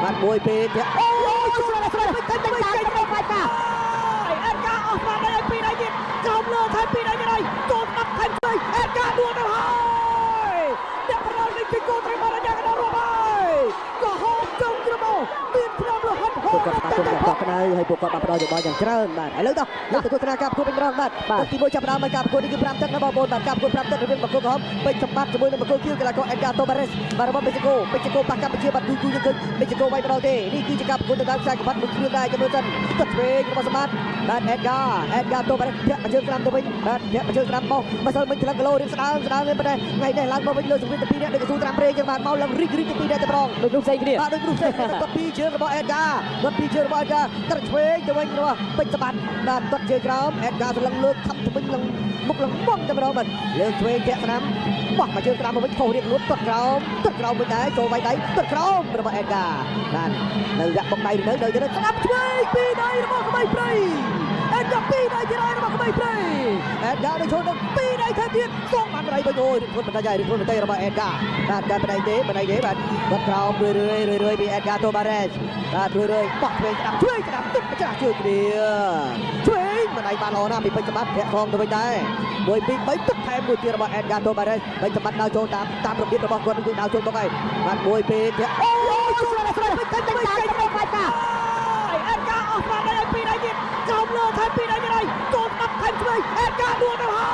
បាទមួយពីរអូយស្រួលស្រួលពេញពេញពេញពេញពេញកា អេតកាអស់ស្មារតីឲ្យពីរដៃទៀតក្រោមលើថែមពីរដៃទៀតហើយចូលស្ដាប់ថែមឆ្វេងអេតកាដួលទៅហើយអ្នកប្រឡងនេះគឺគោត្រូវបានយ៉ាងកណ្ដាលរាប់ហើយក៏ហោចុងក្រមមានឆ្នាំលហិតហោ ពួកគាត់បានគុំយ៉ាងកក់ក្ដៅហើយពួកគាត់បានផ្ដល់យោបល់យ៉ាងច្រើនបាទឥឡូវតោះលើកទៅទស្សនាការប្រកួតវិញម្ដងបាទទឹកទី1ចាប់ផ្ដើមហើយការប្រកួតនេះគឺ5ទឹកណាបងប្អូនបាទការប្រកួត5ទឹករវាងបង្គោលក្រហមពេជ្រសម្បត្តិជាមួយនឹងបង្គោលខៀវកីឡាករអេដហ្គាតូបារ៉េសបាទរបស់មេស៊ីកូមេស៊ីកូប៉ះកម្ពុជាបាទយូរយូរយើងឃើញមេស៊ីកូវាយម្ដងទេនេះគឺជាការប្រកួតទៅតាមខ្សែក្រវ៉ាត់មួយគ្រឿងដែរចាំមើលសិនទឹកឆ្វេងរបស់សម្បត្តិបាទអេដហ្គាអេដហ្គាតូបារ៉េសធាក់មកជើងស្ដាំទៅវិញបាទធាក់មកជើងស្ដាំមកម្សិលមិញថ្លឹងគីឡូរៀងស្ដើងស្ដើងទេប៉ុន្តែថ្ងៃនេះឡើងមកវិញលើសង្វៀនទៅពីរនាក់ដូចកស៊ូត្រាំព្រេងចឹងបាទមកឡើងរីករីកទៅពីរនាក់តែម្ដង ដូចរូបផ្សេងគ្នា បាទដូចគ្រូផ្សេងគាត់ពីរជើងរបស់អេដហ្គាគាត់ពីរជើងរបស់អេដហ្គាត្រឆ្វេងទៅវិញរបស់ពេជ្រសម្បត្តិបាទគាត់ជើងក្រោមអេដហ្គាសន្លឹងលើកខំថ្មិញឡើងមុខឡើងបងតែម្ដងបាទលើកឆ្វេងធាក់ស្នាមបោះមកជើងស្នាមមកវិញខុសរៀងលួតទាត់ក្រោមទាត់ក្រោមវិញដែរចូលវាយដៃទាត់ក្រោមរបស់អេដហ្គាបាទនៅវគ្គបុកដៃឬនៅនៅទៅស្ដាប់ឆ្វេងពីរដៃរបស់ក្បីព្រៃអេដហ្គាពីរដៃទៀតហើយរបស់ក្បីព្រៃអេដហ្គានៅចូលនឹងពីរដៃថែមទៀតសងបានដៃវិញអូយរឹងខ្លួនបន្តិចហើយរឹងខ្លួនបន្តិចរបស់អេដហ្គាបាទតែបន្តិចទេបន្តិចទេបាទគាត់ក្រោមរឿយរឿយរឿយរឿយពីអេដហ្គាតូបារ៉េសបាទរឿយរឿយបោះឆ្វេងស្ដាំឆ្វេងស្ដាំទឹកម្ចាស់ជើងគ្នាឆ្វេងមិនដៃបានល្អណាស់ពីពេជ្រសម្បត្តិធាក់ផងទៅវិញដែរ1 2 3ទឹកថែមមួយទៀតរបស់អេដហ្គាតូបារ៉េសពេជ្រសម្បត្តិដើរចូលតាមតាមរបៀបរបស់គាត់គឺដើរចូលមកហើយបាទ1 2ធាក់អូយ ស្រួលស្រួលពេញពេញពេញពេញពេញកា អេតកាអស់ស្មារតីឲ្យពីរដៃទៀតក្រោមលើថែមពីរដៃទៀតហើយចូលស្ដាប់ថែមឆ្វេងអេតកាដួលទៅហើ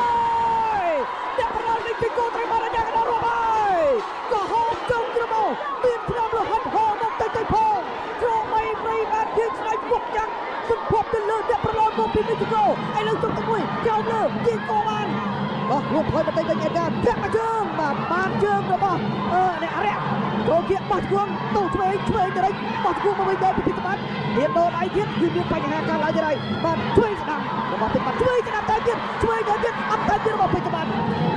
យអ្នកប្រឡងនេះគឺគោត្រូវបានយ៉ាងកណ្ដាលរាប់ហើយក៏ហោចុងក្រមមានឆ្នាំលហិតហោមកទៅទៅផងក្របីព្រៃបានជាស្ដេចពុកយ៉ាងសុខភពទៅលើអ្នកប្រឡងមកពីមេស៊ីកូឥឡូវជុំទៅមួយក្រោមលើជាកបាន បោះលួចថយបន្តិចវិញអេដហ្គាធាក់មកជើងបាទបានជើងរបស់អឺអ្នកអរិយចូលគៀកបោះជង្គង់ទៅឆ្វេងឆ្វេងទៅរិចបោះជង្គង់មកវិញដែរពីពេជ្រសម្បត្តិមានដូនដៃទៀតគឺមានបញ្ហាកើតឡើងទៀតហើយបាទឆ្វេងស្ដាំរបស់ពេជ្រសម្បត្តិឆ្វេងស្ដាំតែទៀតឆ្វេងទៅទៀតអត់តែទៀតរបស់ពេជ្រសម្បត្តិ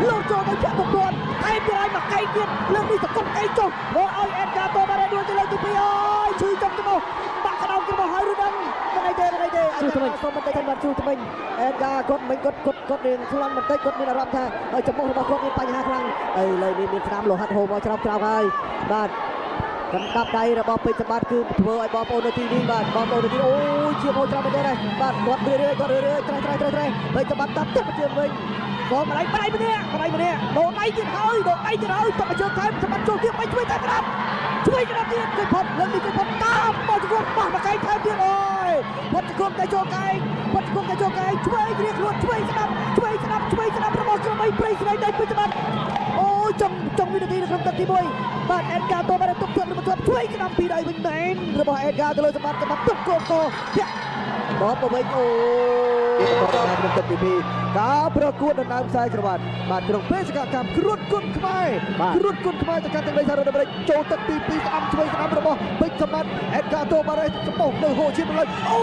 លោតចូលទៅធាក់ទុកទាន់ថែមទៀតហើយមកកៃទៀតលើកនេះសកត់កៃចុះមកឲ្យអេដហ្គាតបបានដួលទៅលើកទី2អើយឈឺចុងច្រមុះបាក់ក្តោងច្រមុះហើយឬដឹងមិនអីទេមិនអីទេអញ្ចឹងសូមបន្តិចបាទជួថ្មិញអេដហ្គាគាត់មិនគាត់គាត់គាត់រៀងខ្លាំងបន្តិចគាត់មានអារម្មណ៍ថាច្រមុះរបស់គាត់មានបញ្ហាខ្លាំងឥឡូវនេះមានស្នាមលោហិតហូរមកច្រោកច្រោកហើយបាទកណ្ដាប់ដៃរបស់ពេជ្រសម្បត្តិគឺធ្វើឲ្យបងប្អូននៅទីនេះបាទបងប្អូននៅទីនេះអូយជាមកច្រើនមែនទេបាទគាត់រឿយរឿយគាត់រឿយរឿយត្រេះត្រេះត្រេះត្រេះពេជ្រសម្បត្តិតាប់ទឹកជើងវិញបងម្ដាយម្ដាយម្នាក់ម្ដាយម្នាក់ដូនដៃទៀតហើយដូនដៃទៀតហើយទឹកជើងថែមសម្បត្តិចូលទៀតបីជួយតែក្តាប់ជួយក្តាប់ទៀតគឺផុតលើកនេះគឺផុតតាមមកជង្គង់បោះមកកែងថែមទៀតអូយផុតជង្គង់តែចូលកែងផុតជង្គង់តែចូលកែងឆ្វេងរៀងខ្លួនឆ្វេងស្ដាប់ឆ្វេងស្ដាប់ឆ្វេងស្ដាប់របស់ក្រុមអីព្រៃស្រីដៃពេជ្រសម្បត្តិអូយចុងចុងវិនាទីនៅក្នុងទឹកទី1បាទអេដហ្គាតូបានទុកជាប់ឬមិនជាប់ឆ្វេងស្ដាំពីដៃវិញមែនរបស់អេដហ្គាទៅលើសម្បត្តិសម្បត្តិទុកកូកោធាក់បបវិញអូបន្តដល់ក្នុងទឹកទី2ការប្រកួតដណ្ដើមខ្សែក្រវ៉ាត់បាទក្នុងបេសកកម្មគ្រុឌគុណខ្មែរគ្រុឌគុណខ្មែរទៅកាន់ទឹកដីសហរដ្ឋអាមេរិកចូលទឹកទី2ស្ដាំឆ្វេងស្ដាំរបស់ពេជ្រសម្បត្តិអេដហ្គាតូបារ៉េសមុះនៅហូឈាមលើអូ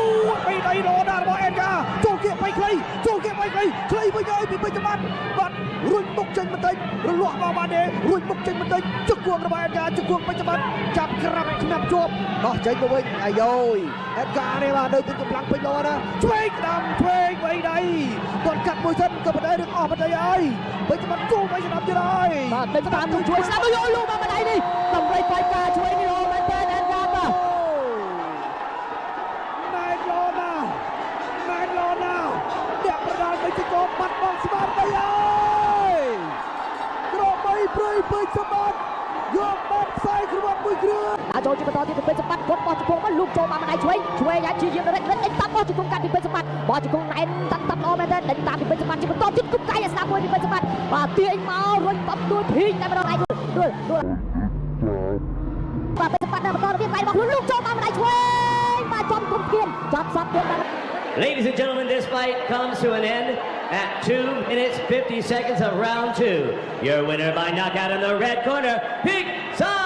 បីដៃរណារបស់អេដហ្គាចូលគៀកបៃខ្លីចូលគៀកបៃខ្លីខ្លីវិញហើយពីពេជ្រសម្បត្តិបាទរុញមុខចេញបន្តិចរលាស់មកបានទេរុញមុខចេញបន្តិចជង្គង់របស់អេដហ្គាជង្គង់ពេជ្រសម្បត្តិចាប់ក្រាប់ខ្នាប់ជាប់ដោះចេញមកវិញអាយយអេដហ្គានេះបាទនៅមានកម្លាំងពេញល្អណាស់ឆ្វេងស្ដាំឆ្វេងបីដៃគាត់កាត់មួយសិនក៏មិនដែររឿងអស់បន្តិចហើយពេជ្រសម្បត្តិគូបីស្ដាំទៀតហើយ បាទដេញតាមនឹងជួយស្ដាប់អូយលូមកម្ដាយនេះតម្រៃបាយកាជួយនេះល្អមែនតើអេដហ្គាបាទ ណែនល្អណាស់ណែនល្អណាស់អ្នកប្រដាល់មេស៊ីកូបាត់បង់ស្មារតីហើយ ក្របីព្រៃពេជ្រសម្បត្តិយកបានខ្សែក្រវ៉ាត់មួយគ្រឿង ដើរចូលជាបន្តទៀតពីពេជ្រសម្បត្តិគាត់បោះជង្គង់មកលូកចូលមកម្ដាយឆ្វេងឆ្វេងហើយជាយាមរិទ្ធរិទ្ធដេញតាមបោះជង្គង់កាត់ពីពេជ្រសម្បត្តិបោះជង្គង់ណែនតាន់តាន់ល្អមែនតើដេញតាមពីពេជ្រសម្បត្តិជាបន្តទៀតគប់កាយឲ្យស្ដាប់មួយពីពេជ្រសម្បត្តិបាទទាញមករុញបំដួលភីងតែម្ដងឯងដួលដួលបាទពេជ្រសម្បត្តិនៅបន្តរបៀបកាយរបស់ខ្លួនលូកចូលមកម្ដាយឆ្វេងបាទចំគុំគៀនចាប់សពទៀតបាទ Ladies and gentlemen, this fight comes to an end at 2 minutes 50 seconds of round 2. Your winner by knockout in the red corner, Pig San!